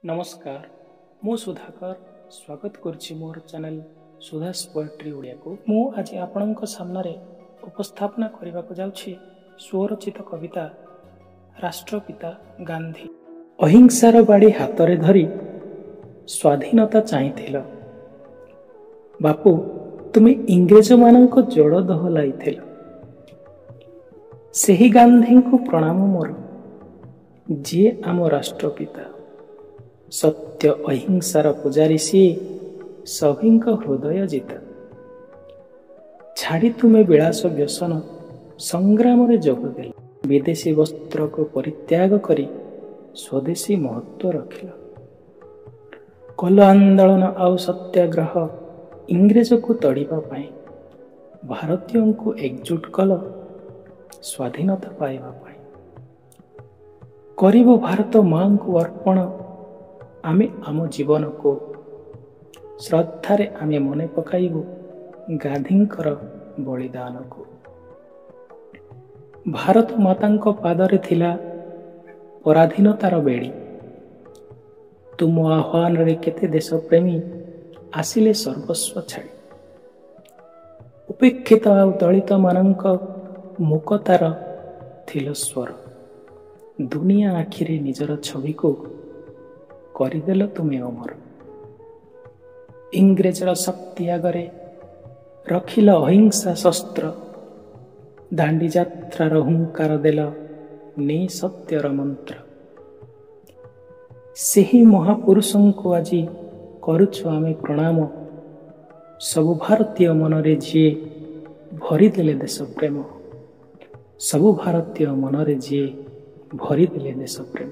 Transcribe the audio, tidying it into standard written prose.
ନମସ୍କାର, ମୁଁ ସୁଧାକର ସ୍ୱାଗତ କରୁଛି ମୋର ଚ୍ୟାନେଲ ସୁଧାସ୍ ପୋଏଟ୍ରି ଓଡ଼ିଆକୁ। ମୁଁ ଆଜି ଆପଣଙ୍କ ସାମ୍ନାରେ ଉପସ୍ଥାପନା କରିବାକୁ ଯାଉଛି ସ୍ୱରଚିତ କବିତା ରାଷ୍ଟ୍ରପିତା ଗାନ୍ଧୀ। ଅହିଂସାର ବାଡ଼ି ହାତରେ ଧରି ସ୍ୱାଧୀନତା ଚାହିଁଥିଲ ବାପୁ, ତୁମେ ଇଂରେଜମାନଙ୍କ ଜଡ଼ ଦୋହଲାଇଥିଲ। ସେହି ଗାନ୍ଧୀଙ୍କୁ ପ୍ରଣାମ ମୋର, ଯିଏ ଆମ ରାଷ୍ଟ୍ରପିତା। ସତ୍ୟ ଅହିଂସାର ପୂଜାରୀ ସିଏ, ସଭିଙ୍କ ହୃଦୟ ଜିତା। ଛାଡ଼ି ତୁମେ ବିଳାସ ବ୍ୟସନ, ସଂଗ୍ରାମରେ ଯୋଗ ଦେଲ। ବିଦେଶୀ ବସ୍ତ୍ରକୁ ପରିତ୍ୟାଗ କରି ସ୍ୱଦେଶୀ ମହତ୍ଵ ରଖିଲ। କଲ ଆନ୍ଦୋଳନ ଆଉ ସତ୍ୟାଗ୍ରହ ଇଂରେଜକୁ ତଡ଼ିବା ପାଇଁ, ଭାରତୀୟଙ୍କୁ ଏକଜୁଟ କଲ ସ୍ୱାଧୀନତା ପାଇବା ପାଇଁ। କରିବ ଭାରତ ମାଙ୍କୁ ଅର୍ପଣ ଆମେ ଆମ ଜୀବନକୁ, ଶ୍ରଦ୍ଧାରେ ଆମେ ମନେ ପକାଇବୁ ଗାନ୍ଧୀଙ୍କର ବଳିଦାନକୁ। ଭାରତ ମାତାଙ୍କ ପାଦରେ ଥିଲା ପରାଧୀନତାର ବେଡ଼ି, ତୁମ ଆହ୍ୱାନରେ କେତେ ଦେଶପ୍ରେମୀ ଆସିଲେ ସର୍ବସ୍ୱ ଛାଡ଼ି। ଉପେକ୍ଷିତ ଆଉ ଦଳିତମାନଙ୍କ ମୁକତାର ଥିଲ ସ୍ୱର, ଦୁନିଆ ଆଖିରେ ନିଜର ଛବିକୁ କରିଦେଲ ତୁମେ ଅମର। ଇଂରେଜର ଶକ୍ତି ଆଗରେ ରଖିଲ ଅହିଂସା ଶସ୍ତ୍ର, ଦାଣ୍ଡି ଯାତ୍ରାର ହୁଙ୍କାର ଦେଲ ନେ ସତ୍ୟର ମନ୍ତ୍ର। ସେହି ମହାପୁରୁଷଙ୍କୁ ଆଜି କରୁଛୁ ଆମେ ପ୍ରଣାମ, ସବୁ ଭାରତୀୟ ମନରେ ଯିଏ ଭରିଦେଲେ ଦେଶପ୍ରେମ, ସବୁ ଭାରତୀୟ ମନରେ ଯିଏ ଭରିଦେଲେ ଦେଶପ୍ରେମ।